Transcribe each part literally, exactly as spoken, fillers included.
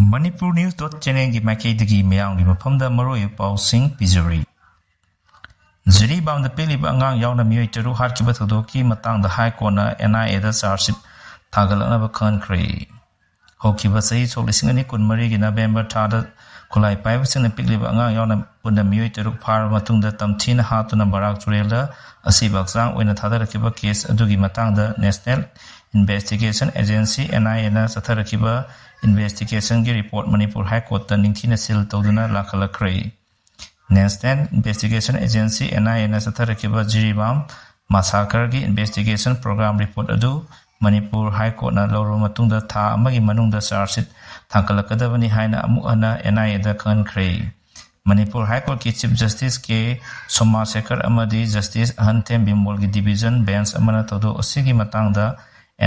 Manipur News dot channelꯒꯤ ꯃꯥꯏꯀꯩꯗꯒꯤ ꯃꯤꯌꯥꯝꯒꯤ ꯃꯐꯝꯗ ꯃꯔꯨꯑꯣꯏꯕ ꯄꯥꯎꯁꯤꯡ ꯄꯤꯖꯔꯤ꯫ ꯖꯤꯔꯤꯕꯥꯝꯗ ꯄꯤꯛꯂꯤꯕ ꯑꯉꯥꯡ ꯌꯥꯎꯅ ꯃꯤꯑꯣꯏ ꯇꯔꯨꯛ ꯍꯥꯠꯈꯤꯕ ꯊꯧꯗꯣꯛꯀꯤ ꯃꯇꯥꯡꯗ ꯍꯥꯏ ꯀꯣꯔꯠꯅ NIAꯗ ꯆꯥꯔꯖ ꯁꯤꯠ ꯊꯥꯡꯒꯠꯂꯛꯅꯕ ꯈꯪꯍꯟꯈ꯭ꯔꯦ꯫ ꯍꯧꯈꯤꯕ ꯆꯍꯤ ꯁꯣꯛ ꯂꯤꯁꯤꯡ ꯑꯅꯤ ꯀꯨꯟꯃꯔꯤꯒꯤ ꯅꯕꯦꯝꯕꯔ ꯊꯥꯗ ꯈꯨꯠꯂꯥꯏ ꯄꯥꯏꯕꯁꯤꯡꯅ ꯄꯤꯛꯂꯤꯕ ꯑꯉꯥꯡ ꯌꯥꯎꯅ ꯄꯨꯟꯅ ꯃꯤꯑꯣꯏ ꯇꯔꯨꯛ ꯐꯥꯔꯕ ꯃꯇꯨꯡꯗ ꯇꯝꯊꯤꯅ ꯍꯥꯠꯇꯨꯅ ꯕꯔꯥꯛ ꯇꯨꯔꯦꯜꯗ ꯑꯁꯤꯕ ꯍꯛꯆꯥꯡ ꯑꯣꯏꯅ ꯊꯥꯗꯔꯛꯈꯤꯕ ꯀꯦꯁ ꯑꯗꯨꯒꯤ ꯃꯇꯥꯡꯗ National Investigation Agency, NIAꯅ ꯆꯠꯊꯔꯛꯈꯤꯕ investigationꯒꯤ report Manipur High Courtꯇ ꯅꯤꯡꯊꯤꯅ ꯁꯤꯜ ꯇꯧꯗꯨꯅ ꯂꯥꯛꯈꯠꯂꯛꯈ꯭ꯔꯦ꯫ National Investigation Agency, NIAꯅ ꯆꯠꯊꯔꯛꯈꯤꯕ Jiribam massacreꯒꯤ investigation program report ꯑꯗꯨ ꯃꯅꯤꯄꯨꯔ High Courtꯅ ꯂꯧꯔꯕ ꯃꯇꯨꯡꯗ ꯊꯥ ꯑꯃꯒꯤ ꯃꯅꯨꯡꯗ ꯆꯥꯔꯖ ꯁꯤꯠ ꯊꯥꯡꯒꯠꯂꯛꯀꯗꯕꯅꯤ ꯍꯥꯏꯅ ꯑꯃꯨꯛ ꯍꯟꯅ NIAꯗ ꯈꯪꯍꯟꯈ꯭ꯔꯦ꯫ ꯃꯅꯤꯄꯨꯔ High Courtꯀꯤ Chief Justice ꯀꯦ ꯁꯣꯃꯥꯁꯦꯀꯔ ꯑꯃꯗꯤ Justice ꯑꯍꯟꯊꯦꯝ ꯕꯤꯃꯣꯜꯒꯤ division bench ꯑꯃꯅ ꯊꯧꯗꯣꯛ ꯑꯁꯤꯒꯤ ꯃꯇꯥꯡꯗ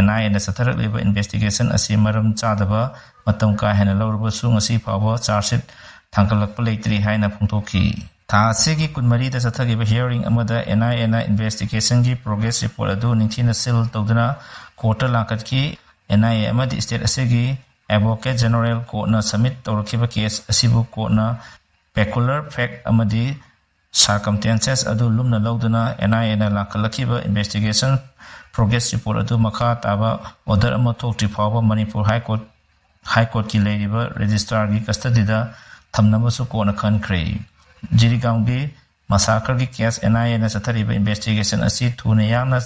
NIAꯅ ꯆꯠꯊꯔꯛꯂꯤꯕ investigation ꯑꯁꯤ ꯃꯔꯝ ꯆꯥꯗꯕ, ꯃꯇꯝ ꯀꯥ ꯍꯦꯟꯅ ꯂꯧꯔꯕꯁꯨ ꯉꯁꯤ ꯐꯥꯎꯕ ꯆꯥꯔꯖ ꯁꯤꯠ ꯊꯥꯡꯒꯠꯂꯛꯄ ꯂꯩꯇ꯭ꯔꯤ ꯍꯥꯏꯅ ꯐꯣꯡꯗꯣꯛꯈꯤ꯫ ꯊꯥ ꯑꯁꯤꯒꯤ ꯀꯨꯟꯃꯔꯤꯗ ꯆꯠꯊꯈꯤꯕ hearing ꯑꯃꯗ NIAꯅ investigationꯒꯤ progress report ꯑꯗꯨ ꯅꯤꯡꯊꯤꯅ ꯁꯤꯜ ꯇꯧꯗꯨꯅ ꯀꯣꯔꯠꯇ ꯂꯥꯡꯈꯠꯈꯤ꯫ NIA ꯑꯃꯗꯤ state ꯑꯁꯤꯒꯤ Advocate General ꯀꯣꯔꯠꯅ submit ꯇꯧꯔꯛꯈꯤꯕ ꯀꯦꯁ ꯑꯁꯤꯕꯨ ꯀꯣꯔꯠꯅ peculiar fact ꯑꯃꯗꯤ circumstances ꯑꯗꯨ ꯂꯨꯝꯅ ꯂꯧꯗꯨꯅ NIAꯅ ꯂꯥꯡꯈꯠꯂꯛꯈꯤꯕ investigation progress report ꯑꯗꯨ ꯃꯈꯥ ꯇꯥꯕ order ꯑꯃ ꯊꯣꯛꯇ꯭ꯔꯤ ꯐꯥꯎꯕ ꯃꯅꯤꯄꯨꯔ High Court, High Courtꯀꯤ ꯂꯩꯔꯤꯕ registrarꯒꯤ custodyꯗ ꯊꯝꯅꯕꯁꯨ ꯀꯣꯔꯠꯅ ꯈꯟꯈ꯭ꯔꯦ꯫ ꯖꯤꯔꯤꯕꯥꯝꯒꯤ massacreꯒꯤ case NIAꯅ ꯆꯠꯊꯔꯤꯕ investigation ꯑꯁꯤ ꯊꯨꯅ ꯌꯥꯡꯅ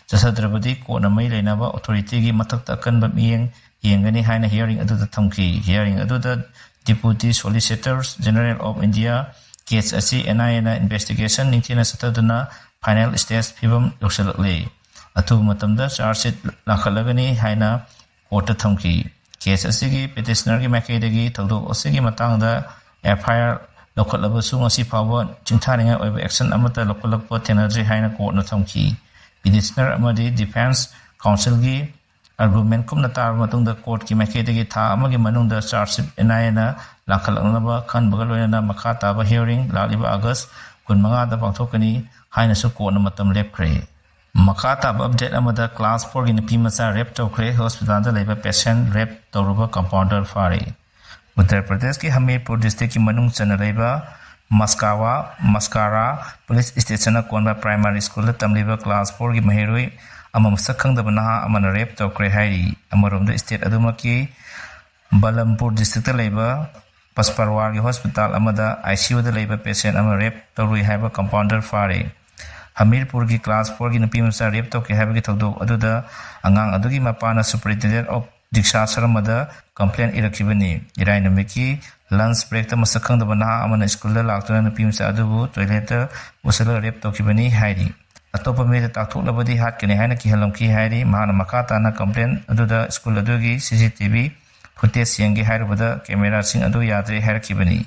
ꯆꯠꯊꯗ꯭ꯔꯕꯗꯤ ꯀꯣꯔꯠꯅ ꯃꯔꯤ ꯂꯩꯅꯕ authorityꯒꯤ ꯃꯊꯛꯇ ꯑꯀꯟꯕ ꯃꯤꯠꯌꯦꯡ ꯌꯦꯡꯒꯅꯤ ꯍꯥꯏꯅ hearing ꯑꯗꯨꯗ ꯊꯝꯈꯤ꯫ Hearing ꯑꯗꯨꯗ Deputy Solicitor General of India case ꯑꯁꯤ NIAꯅ investigation ꯅꯤꯡꯊꯤꯅ ꯆꯠꯊꯗꯨꯅ final stage ꯐꯤꯕꯝ ꯌꯧꯁꯤꯜꯂꯛꯂꯦ꯫ ꯑꯊꯨꯕ ꯃꯇꯝꯗ charge sheet ꯂꯥꯡꯈꯠꯂꯒꯅꯤ ꯍꯥꯏꯅ ꯀꯣꯔꯠꯇ ꯊꯝꯈꯤ꯫ Case ꯑꯁꯤꯒꯤ petitionerꯒꯤ ꯃꯥꯏꯀꯩꯗꯒꯤ ꯊꯧꯗꯣꯛ ꯑꯁꯤꯒꯤ ꯃꯇꯥꯡꯗ FIR ꯂꯧꯈꯠꯂꯕꯁꯨ ꯉꯁꯤ ꯐꯥꯎꯕ ꯆꯤꯡꯊꯥꯅꯤꯡꯉꯥꯏ ꯑꯣꯏꯕ action ꯑꯃꯠꯇ ꯂꯧꯈꯠꯂꯛꯄ ꯊꯦꯡꯅꯗ꯭ꯔꯤ ꯍꯥꯏꯅ ꯀꯣꯔꯠꯅ ꯊꯝꯈꯤ꯫ Petitioner ꯑꯃꯗꯤ defence counselꯒꯤ argument ꯀꯨꯞꯅ ꯇꯥꯔꯕ ꯃꯇꯨꯡꯗ ꯀꯣꯔꯠꯀꯤ ꯃꯥꯏꯀꯩꯗꯒꯤ ꯊꯥ ꯑꯃꯒꯤ ꯃꯅꯨꯡꯗ charge sheet NIAꯅ ꯂꯥꯡꯈꯠꯂꯛꯅꯕ ꯈꯟꯕꯒ ꯂꯣꯏꯅꯅ ꯃꯈꯥ ꯇꯥꯕ hearing ꯂꯥꯛꯂꯤꯕ August ꯀꯨꯟꯃꯉꯥꯗ ꯄꯥꯡꯊꯣꯛꯀꯅꯤ ꯍꯥꯏꯅꯁꯨ ꯀꯣꯔꯠꯅ ꯃꯇꯝ ꯂꯦꯞꯈ꯭ꯔꯦ꯫ ꯃꯈꯥ ꯇꯥꯕ update ꯑꯃꯗ class fourꯒꯤ ꯅꯨꯄꯤ ꯃꯆꯥ rape ꯇꯧꯈ꯭ꯔꯦ, hospitalꯗ ꯂꯩꯕ patient rape ꯇꯧꯔꯨꯕ compounder ꯐꯥꯔꯦ꯫ ꯎꯠꯇꯔ ꯄ꯭ꯔꯗꯦꯁꯀꯤ ꯍꯃꯤꯔꯄꯨꯔ ꯗꯤꯁꯇ꯭ꯔꯤꯛꯀꯤ ꯃꯅꯨꯡ ꯆꯟꯅ ꯂꯩꯕ ꯃꯁꯀꯥꯋꯥ ꯃꯁꯀꯥꯔꯥ ꯄꯨꯂꯤꯁ ꯁ꯭ꯇꯦꯁꯟꯅ ꯀꯣꯟꯕ ꯄ꯭ꯔꯥꯏꯃꯥꯔꯤ ꯁ꯭ꯀꯨꯜꯗ ꯇꯝꯂꯤꯕ ꯀ꯭ꯂꯥꯁ ꯐꯣꯔꯒꯤ ꯃꯍꯩꯔꯣꯏ ꯑꯃ ꯃꯁꯛ ꯈꯪꯗꯕ ꯅꯍꯥ ꯑꯃꯅ ꯔꯦꯞ ꯇꯧꯈ꯭ꯔꯦ ꯍꯥꯏꯔꯤ꯫ ꯑꯃꯔꯣꯝꯗ, ꯁ꯭ꯇꯦꯠ ꯑꯗꯨꯃꯛꯀꯤ ꯕꯂꯝꯄꯨꯔ ꯗꯤꯁꯇ꯭ꯔꯤꯛꯇ ꯂꯩꯕ ꯄꯁꯄꯔꯋꯥꯔꯒꯤ ꯍꯣꯁꯄꯤꯇꯥꯜ ꯑꯃꯗ ICUꯗ ꯂꯩꯕ ꯄꯦꯁꯦꯟ ꯑꯃ ꯔꯦꯞ ꯇꯧꯔꯨꯏ ꯍꯥꯏꯕ ꯀꯝꯄꯥꯎꯟꯗꯔ ꯐꯥꯔꯦ꯫ ꯍꯃꯤꯔꯄꯨꯔꯒꯤ ꯀ꯭ꯂꯥꯁ ꯐꯣꯔꯒꯤ ꯅꯨꯄꯤ ꯃꯆꯥ ꯔꯦꯞ ꯇꯧꯈꯤ ꯍꯥꯏꯕꯒꯤ ꯊꯧꯗꯣꯛ ꯑꯗꯨꯗ ꯑꯉꯥꯡ ꯑꯗꯨꯒꯤ ꯃꯄꯥꯅ ꯁꯨꯄꯔꯤꯟꯇꯦꯟꯗꯦꯟ ꯑꯣꯐ ꯗꯤꯛꯁꯥ ꯁꯔꯃꯗ ꯀꯝꯄ꯭ꯂꯦꯟ ꯏꯔꯛꯈꯤꯕꯅꯤ꯫ ꯏꯔꯥꯏ ꯅꯨꯃꯤꯠꯀꯤ ꯂꯟꯆ ꯕ꯭ꯔꯦꯛꯇ ꯃꯁꯛ ꯈꯪꯗꯕ ꯅꯍꯥ ꯑꯃꯅ ꯁ꯭ꯀꯨꯜꯗ ꯂꯥꯛꯇꯨꯅ ꯅꯨꯄꯤ ꯃꯆꯥ ꯑꯗꯨꯕꯨ ꯇꯣꯏꯂꯦꯠꯇ ꯄꯨꯁꯤꯜꯂꯒ ꯔꯦꯞ ꯇꯧꯈꯤꯕꯅꯤ ꯍꯥꯏꯔꯤ꯫ ꯑꯇꯣꯞꯄ ꯃꯤꯗ ꯇꯥꯛꯊꯣꯛꯂꯕꯗꯤ ꯍꯥꯠꯀꯅꯤ ꯍꯥꯏꯅ ꯀꯤꯍꯜꯂꯝꯈꯤ ꯍꯥꯏꯔꯤ꯫ ꯃꯍꯥꯛꯅ ꯃꯈꯥ ꯇꯥꯅ ꯀꯝꯄ꯭ꯂꯦꯟ ꯑꯗꯨꯗ ꯁ꯭ꯀꯨꯜ ꯑꯗꯨꯒꯤ CCTV ꯐꯨꯇꯦꯖ ꯌꯦꯡꯒꯦ ꯍꯥꯏꯔꯨꯕꯗ ꯀꯦꯃꯦꯔꯥꯁꯤꯡ ꯑꯗꯨ ꯌꯥꯗ꯭ꯔꯦ ꯍꯥꯏꯔꯛꯈꯤꯕꯅꯤ꯫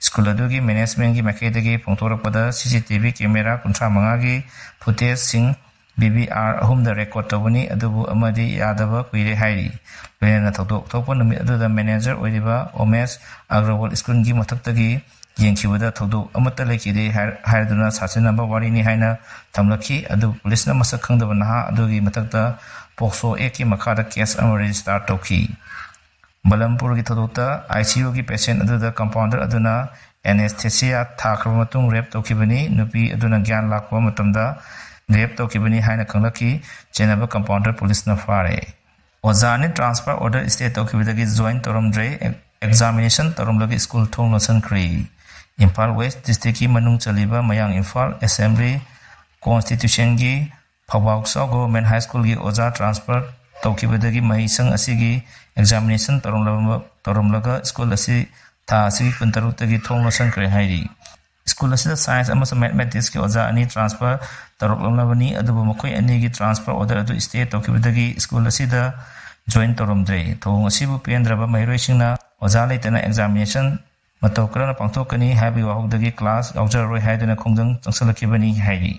ꯁ꯭ꯀꯨꯜ ꯑꯗꯨꯒꯤ ꯃꯦꯅꯦꯖꯃꯦꯟꯒꯤ ꯃꯥꯏꯀꯩꯗꯒꯤ ꯐꯣꯡꯗꯣꯔꯛꯄꯗ CCTV ꯀꯦꯃꯦꯔꯥ ꯀꯨꯟꯊ꯭ꯔꯥ ꯃꯉꯥꯒꯤ ꯐꯨꯇꯦꯖꯁꯤꯡ BVR ꯑꯍꯨꯝꯗ ꯔꯦꯀꯣꯔꯗ ꯇꯧꯕꯅꯤ, ꯑꯗꯨꯕꯨ ꯑꯃꯗꯤ ꯌꯥꯗꯕ ꯀꯨꯏꯔꯦ ꯍꯥꯏꯔꯤ꯫ ꯂꯣꯏꯅꯅ ꯊꯧꯗꯣꯛ ꯊꯣꯛꯄ ꯅꯨꯃꯤꯠ ꯑꯗꯨꯗ ꯃꯦꯅꯦꯖꯔ ꯑꯣꯏꯔꯤꯕ ꯑꯣꯃꯦꯁ ꯑꯒ꯭ꯔꯋꯥꯜ ꯁ꯭ꯀꯨꯜꯒꯤ ꯃꯊꯛꯇꯒꯤ ꯌꯦꯡꯈꯤꯕꯗ ꯊꯧꯗꯣꯛ ꯑꯃꯠꯇ ꯂꯩꯈꯤꯗꯦ ꯍꯥꯏ-, ꯍꯥꯏꯗꯨꯅ ꯁꯥꯁꯤꯟꯅꯕ ꯋꯥꯔꯤꯅꯤ ꯍꯥꯏꯅ ꯊꯝꯂꯛꯈꯤ꯫ ꯑꯗꯨꯕꯨ ꯄꯨꯂꯤꯁꯅ ꯃꯁꯛ ꯈꯪꯗꯕ ꯅꯍꯥ ꯑꯗꯨꯒꯤ ꯃꯊꯛꯇ ꯄꯣꯛꯁꯣ ꯑꯦꯛꯀꯤ ꯃꯈꯥꯗ ꯀꯦꯁ ꯑꯃ ꯔꯦꯖꯤꯁꯇꯥꯔ ꯇꯧꯈꯤ꯫ ꯕꯂꯝꯄꯨꯔꯒꯤ ꯊꯧꯗꯣꯛꯇ ICUꯒꯤ ꯄꯦꯁꯦꯟ ꯑꯗꯨꯗ ꯀꯝꯄꯥꯎꯟꯗꯔ ꯑꯗꯨꯅ ꯑꯦꯅꯦꯁꯊꯦꯁꯤꯌꯥ ꯊꯥꯈ꯭ꯔꯕ ꯃꯇꯨꯡ ꯔꯦꯞ ꯇꯧꯈꯤꯕꯅꯤ꯫ ꯅꯨꯄꯤ ꯑꯗꯨꯅ ꯒ꯭ꯌꯥꯟ ꯂꯥꯛꯄ ꯃꯇꯝꯗ ꯔꯦꯞ ꯇꯧꯈꯤꯕꯅꯤ ꯍꯥꯏꯅ ꯈꯪꯂꯛꯈꯤ꯫ ꯆꯦꯟꯅꯕ ꯀꯝꯄꯥꯎꯟꯗꯔ ꯄꯨꯂꯤꯁꯅ ꯐꯥꯔꯦ꯫ ꯑꯣꯖꯥ ꯑꯅꯤ ꯇ꯭ꯔꯥꯟꯁꯐꯔ ꯑꯣꯔꯗꯔ ꯁ꯭ꯇꯦ ꯇꯧꯈꯤꯕꯗꯒꯤ ꯖꯣꯏꯟ ꯇꯧꯔꯝꯗ꯭ꯔꯦ꯫ ꯑꯦꯛꯖꯥꯃꯤꯅꯦꯁꯟ ꯇꯧꯔꯝꯂꯒ ꯁ꯭ꯀꯨꯜ ꯊꯣꯡ ꯂꯣꯟꯁꯤꯟꯈ꯭ꯔꯦ꯫ ꯏꯝꯐꯥꯜ ꯋꯦꯁ ꯗꯤꯁꯇ꯭ꯔꯤꯛꯀꯤ ꯃꯅꯨꯡ ꯆꯜꯂꯤꯕ ꯃꯌꯥꯡ ꯏꯝꯐꯥꯜ ꯑꯦꯁꯦꯝꯕ꯭ꯂꯤ ꯀꯣꯟꯁꯇꯤꯇ꯭ꯌꯨꯁꯟꯒꯤ ꯐꯧꯕꯥꯛꯆꯥꯎ ꯒꯣꯚꯔꯟꯃꯦꯟꯠ ꯍꯥꯏ ꯁ꯭ꯀꯨꯜꯒꯤ ꯑꯣꯖꯥ ꯇ꯭ꯔꯥꯟꯁꯐꯔ ꯇꯧꯈꯤꯕꯗꯒꯤ ꯃꯍꯩꯁꯪ ꯑꯁꯤꯒꯤ ꯑꯦꯛꯖꯥꯃꯤꯅꯦꯁꯟ ꯇꯧꯔꯝꯂꯕ-, ꯇꯧꯔꯝꯂꯒ ꯁ꯭ꯀꯨꯜ ꯑꯁꯤ ꯊꯥ ꯑꯁꯤꯒꯤ ꯀꯨꯟꯇꯔꯨꯛꯇꯒꯤ ꯊꯣꯡ ꯂꯣꯟꯁꯤꯟꯈ꯭ꯔꯦ ꯍꯥꯏꯔꯤ꯫ ꯁ꯭ꯀꯨꯜ ꯑꯁꯤꯗ ꯁꯥꯏꯟꯁ ꯑꯃꯁꯨꯡ ꯃꯦꯊꯃꯦꯇꯤꯛꯁꯀꯤ ꯑꯣꯖꯥ ꯑꯅꯤ ꯇ꯭ꯔꯥꯟꯁꯐꯔ ꯇꯧꯔꯛꯂꯝꯂꯕꯅꯤ, ꯑꯗꯨꯕꯨ ꯃꯈꯣꯏ ꯑꯅꯤꯒꯤ ꯇ꯭ꯔꯥꯟꯁꯐꯔ ꯑꯣꯔꯗꯔ ꯑꯗꯨ ꯁ꯭ꯇꯦ ꯇꯧꯈꯤꯕꯗꯒꯤ ꯁ꯭ꯀꯨꯜ ꯑꯁꯤꯗ ꯖꯣꯏꯟ ꯇꯧꯔꯝꯗ꯭ꯔꯦ꯫ ꯊꯧꯑꯣꯡ ꯑꯁꯤꯕꯨ ꯄꯦꯟꯗ꯭ꯔꯕ ꯃꯍꯩꯔꯣꯏꯁꯤꯡꯅ ꯑꯣꯖꯥ ꯂꯩꯇꯅ ꯑꯦꯛꯖꯥꯃꯤꯅꯦꯁꯟ ꯃꯇꯧ ꯀꯔꯝꯅ ꯄꯥꯡꯊꯣꯛꯀꯅꯤ ꯍꯥꯏꯕꯒꯤ ꯋꯥꯍꯧꯗꯒꯤ ꯀ꯭ꯂꯥꯁ ꯌꯥꯎꯖꯔꯔꯣꯏ ꯍꯥꯏꯗꯨꯅ ꯈꯣꯡꯖꯪ ꯆꯪꯁꯤꯜꯂꯛꯈꯤꯕꯅꯤ ꯍꯥꯏꯔꯤ꯫